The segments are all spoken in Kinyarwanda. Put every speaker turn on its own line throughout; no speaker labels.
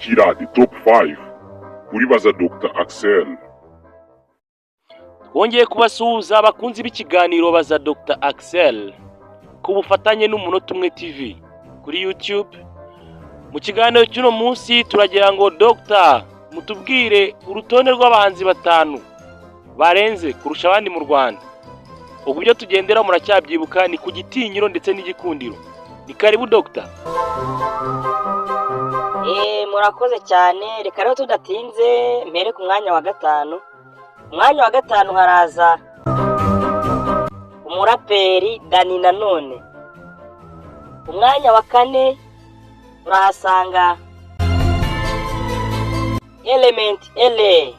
Kurikira The Top 5 kuri Baza Dr Axel.
Twongeye kubasuhuza, abakunzi b'ikiganiro Baza Dr Axel, ku bufatanye n'Umunota Umwe TV kuri YouTube. Mu kiganiro cy'uno munsi turagira ngo Dr mutubwire urutonde rw'abahanzi batanu barenze kurusha abandi mu Rwanda. Ubu byo tugendera muracyabyibuka, ni ku gitinyiro ndetse n'igikundiro. Ni karibu, Dr.
Murakoze cyane. Reka rero tudatinze mpere ku mwanya wa gatanu. Umwanya wa gatanu haraza umuraperi Dani Nanone. Umwanya wa kane turahasanga Element Eleeeh.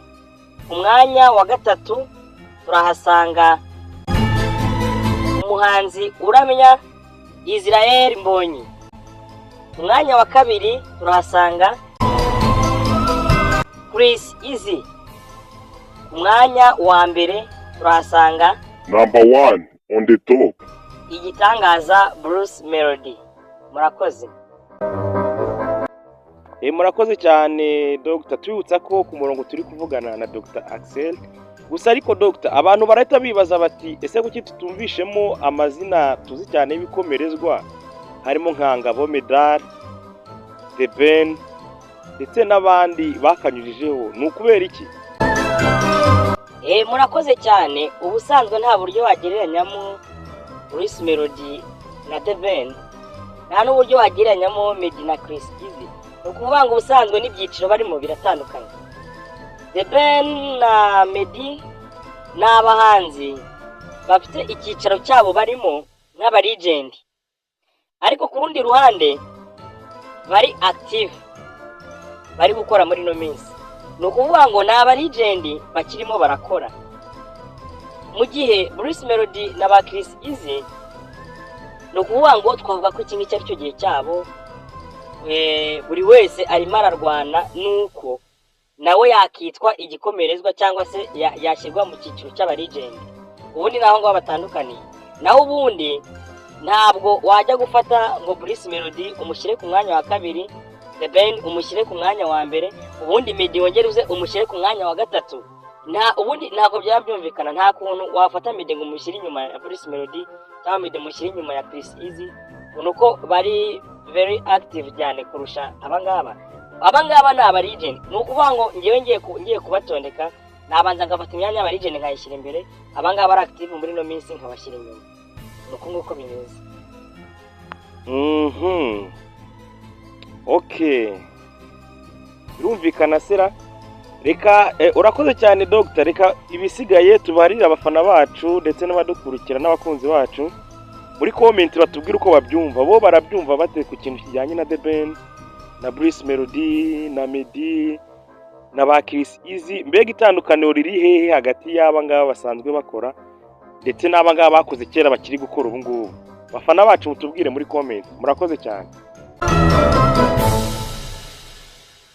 Umwanya wa gatatu turahasanga umuhanzi uramya Israel Mbonyi. Umwanya wa kabiri turahasanga Chris Easy. Umwanya wa mbere turahasanga
Number 1 on the top.
igitangaza Bruce Melody. Murakoze.
Murakoze cyane, Dr. Tubibutsa ko ku murongo turi kuvugana na Dr Axel gusa. Ariko Dr, abantu barahita bibaza bati: "Ese kuki tutumvishemo amazina tuzi cyane y'ibikomerezwa, harimo nka Ngabo Medal, The Ben ndetse n'abandi bakanyujijeho? Ni ukubera iki?"
Murakoze cyane. Ubusanzwe nta buryo wagereranyamo Bruce Melody na The Ben, nta n'uburyo wagereranyamo Meddy na Chris Easy. Ni ukuvuga ngo ubusanzwe n'ibyiciro barimo biratandukanye. The Ben na Meddy ni abahanzi bafite icyicaro cyabo barimo nk'aba legend, ariko ku rundi ruhande bari active, bari gukora muri ino minsi. Ni ukuvuga ngo ni aba legend bakirimo barakora, mu gihe Bruce Melody na ba Chris Easy, ni ukuvuga ngo twavuga ko iki ngiki ari cyo gihe cyabo. Buri wese arimo ararwana nuko nawe yakitwa igikomerezwa cyangwa se yashyirwa mu cyiciro cy'aba legend. Ubundi naho ngaho batandukaniye. Naho ubundi ntabwo wajya gufata ngo Bruce Melody umushyire ku mwanya wa kabiri, The Ben umushyire ku mwanya wa mbere, ubundi Meddy wongere uze umushyire ku mwanya wa gatatu. Nta ubundi ntabwo byaba byumvikana. Nta kuntu wafata Meddy ngo umushyire inyuma ya Bruce Melody cyangwa Meddy umushyire inyuma ya Chris Easy. Ni uko bari very active cyane kurusha abangaba. Abangaba ni aba legend. Ni ukuvuga ngo ngewe ngiye kubatondeka, nabanza ngafata imyanya y'aba legend nkayishyira imbere, abangaba ari active muri ino minsi nkabashyira inyuma. Ni uko nguko bimeze.
Okay, birumvikana sera. Reka urakoze cyane, Dogita. Reka ibisigaye tubarire abafana bacu ndetse n'abadukurikira n'abakunzi bacu muri comment, batubwire uko babyumva. Bo barabyumva bate ku kintu kijyanye na The Ben na Bruce Melody na Meddy na ba Chris Easy? Mbega itandukaniro riri hehe hagati y'aba ngaba basanzwe bakora ndetse n'aba ngaba bakoze kera bakiri gukora ubu ngubu? Bafana bacu, mutubwire muri comment. Murakoze cyane.